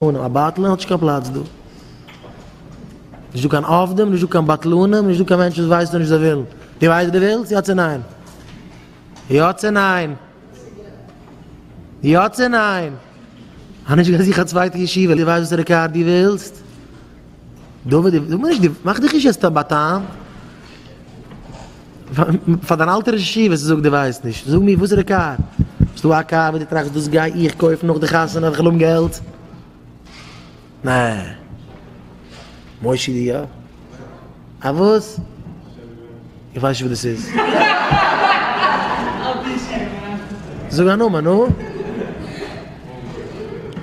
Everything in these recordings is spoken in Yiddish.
א בטלן האט נישט קיין פלאץ דא. נישט דא קיין עובדים, נישט דא קיין בטלנים, נישט דא קיין מענטשן וואס ווייסן נישט וואס זיי ווילן. דו ווייסט וואס דו ווילסט? יא צו ניין? יא צו ניין? יא צו ניין? אז נישט גיי זוך א צווייטע ישיבה, דו ווייסט וואסערע קאר דו ווילסט? דוד, זאג מיר נישט דו, מאך דיך נישט יעצט א בטלן. פאר דיין אלטע ראש ישיבה זאג דו ווייסט נישט, זאג מיר וואסערע קאר? האסטו א קאר וואס דו טראכסט דאס גיי איך קויפן נאך די חתונה ווען כ'וועל האבן געלט? נע. מושי דו יא? א וואס? איך ווייס נישט וואס דאס איז. זאג א נאמען נו.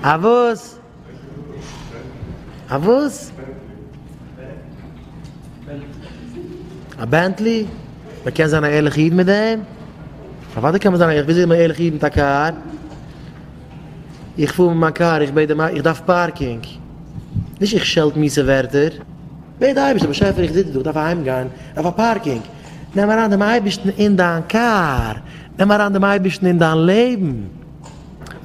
א וואס? א וואס? א בענטלי? מען קען זיין א ערליכע איד מיט דעם? אוודאי קען מען זיין א וויאזוי איז מען א ערליכע איד מיט א קאר? איך פאר מיט מיין קאר, איך בעט דעם איך דארף parking. נישט איך שעלט מיסע ווערטער. בעט די אייבערשטער באשעפער איך זיץ דא, איך דארף אהיים גיין, איך דארף א parking. נעם אריין דעם אייבערשטן אין דיין קאר, נעם אריין דעם אייבערשטן אין דיין לעבן.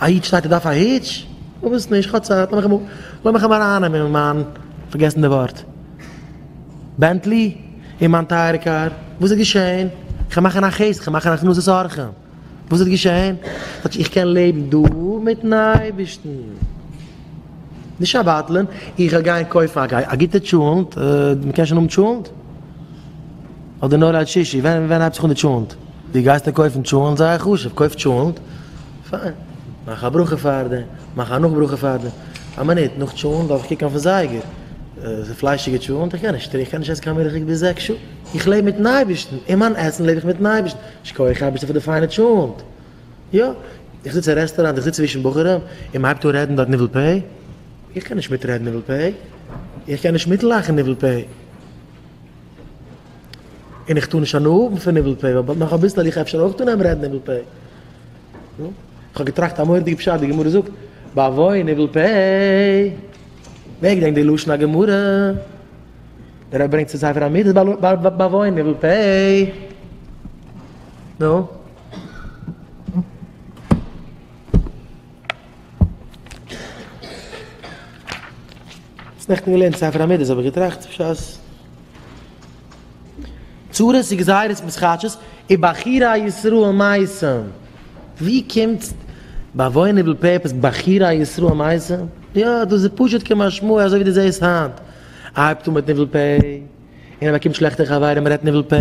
א איד שטייט ער דארף א היטש? פארוואס נישט? כ'האב צייט, לאמיך אים לאמיך אים ארייננעמען אין מיין, פארגעסן די ווארט, בענטלי, אין מיין טייערע קאר, וואס איז געשען? כ'גיי מאכן א חסד, כ'גיי מאכן א הכנסת אורחים, וואס איז געשען? כאטש איך קען לעבן דא מיטן אייבערשטן, נישט א בטלן, איך וועל גיין קויפן א גוטע טשולנט, מ'קען שוין האבן טשולנט? אדער נאר ליל שישי? ווען ווען הייבט זיך אן די טשולנט? דו גייסט דיר קויפן טשולנט? זייער חשוב, קויף טשולנט, פיין, מאך א ברכה פאר דעם, מאך א נאך ברכה פאר דעם, א מינוט, נאך טשולנט דארף איך קוקן אויפן זייגער, ס'איז פליישיגע טשולנט, איך קען נישט, איך קען נישט עסן קיין מילכיג ביז זעקס שעה, איך לעב מיטן אייבערשטן, אין מיין עסן לעב איך מיטן אייבערשטן, שכוח אייבערשטער פאר די פיינע טשולנט, יא, איך זיץ אין רעסטוראנט, איך זיץ צווישן בחורים, און מ'הייבט אן רעדן דארט ניבול פה, איך קען נישט מיטרעדן ניבול פה, איך קען נישט מיטלאכן ניבול פה. און איך טאר נישט הנאה האבן פון ניבול פה, ווייל נאך אביסל וועל איך אפשר אויך אנהייבן רעדן ניבול פה. נו, איך האב געטראכט א מורא'דיגע פשט, די גמרא זאגט, בעוון ניבול פה. ווער געדענקט די לשון הגמרא? דער רבי ברענגט צו ספר המידות, בעוון ניבול פה. נו? האסט נעכטן געלערנט ספר המידות האב איך געטראכט פשט. צרות וגזירות מתחדשות ובחורי ישראל מתים. ווי קומט בעוון ניבול פה עפעס בחורי ישראל מתים? יא דאס איז פשוט כמשמעו אזוי ווי דו זעסט היינט. ער הייבט אן מיט ניבול פה און ער באקומט שלעכטע חברים רעדט ניבול פה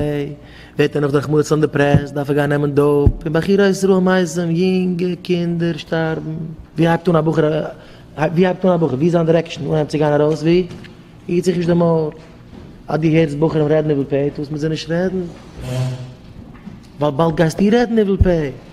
ווערט ער נאך רחמנא ליצלן depressed דארף ער גיין נעמען dope און בחורי ישראל מתים יונגע קינדער שטארבן. ווי הייבט אן א בחור ווי הייבט אן א בחור? ווי איז זיין direction אנהייבן צו גיין ארויס? ווי? היט זיך נישט די מויל. אז דו הערסט בחורים רעדן ניבול פה, טארסט מיט זיי נישט רעדן. ווייל באלד גייסטו רעדן ניבול פה.